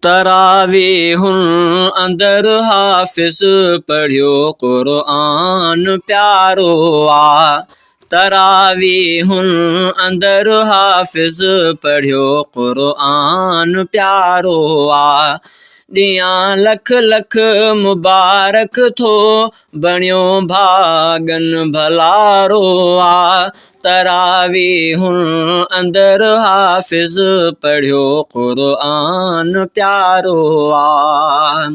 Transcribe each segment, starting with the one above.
تراويحن اندر حافظ پڙهيو قرآن پيارو آ. تراويحن اندر حافظ پڙهيو قرآن پيارو آ. ڏيان لک لک مبارڪ ٿو بڻيو ڀاڳن ڀلارو آ. تراويحن اندر حافظ پڙهيو قرآن پيارو آ.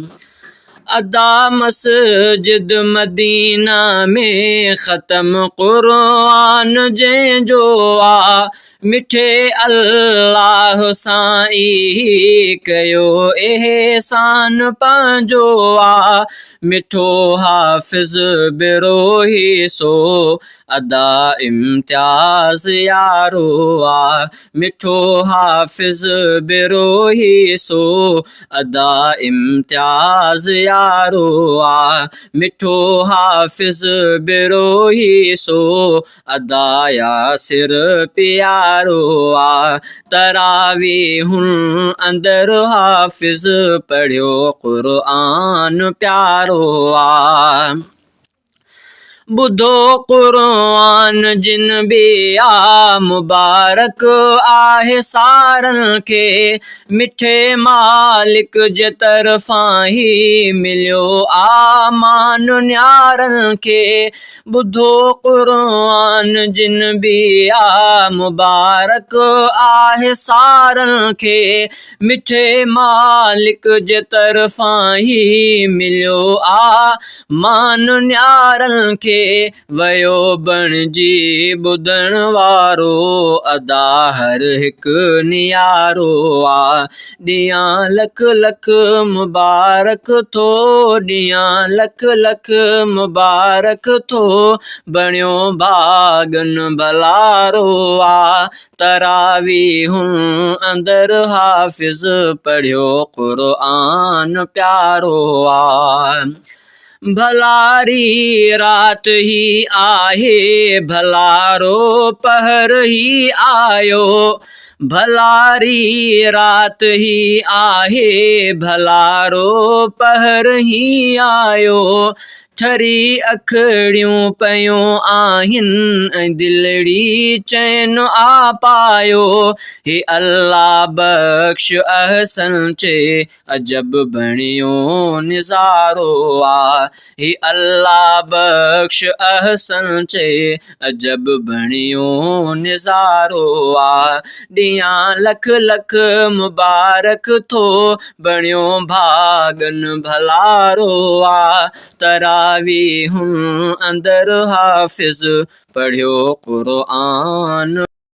ادا مسجد مدينه ۾ ختم قرآن جنهن جو آ. مٺي الله سان ئي ڪيو احسان پنهنجو آ. مٺو حافظ بروهي سو ادا امتياز يارو آ. مٺو حافظ بروهي سو ادا امتياز يارو آ. مٺو حافظ بروهي سو ادا ياسر پيارو آ. تراويحن اندر حافظ پڙهيو قرآن پيارو آ. ٻڌو قرآن جن به آ مبارڪ آهي سارن کي. مٺي مالڪ جي طرفان هي مليو آ مان نيارن کي. ٻڌو قرآن جن به آ مبارڪ آهي سارن کي. مٺي مالڪ جي طرفان هي مليو آ مان نيارن کي. ويو بڻجي ٻڌڻ وارو ادا هر هڪ نيارو آ. ڏيان لک لک مبارڪ ٿو ڏيان لک لک مبارڪ ٿو بڻيو ڀاڳن ڀلارو آ. تراويحن اندر حافظ پڙهيو قرآن پيارو آ. ڀلاري رات هي آهي ڀلارو پهر هي آيو. ڀلاري رات هي آهي ڀلارو پهر هي آيو. ٺري اکڙيون پيون آهن ۽ دلڙي چين آ پايو. هي الله بخش احسن چي عجب بڻيو نظارو آ. هي الله بخش احسن چي عجب بڻيو نظارو آ. ڏيان لک لک مبارڪ ٿو بڻيو ڀاڳن ڀلارو آ. تراويحن اندر حافظ پڙهيو قرآن.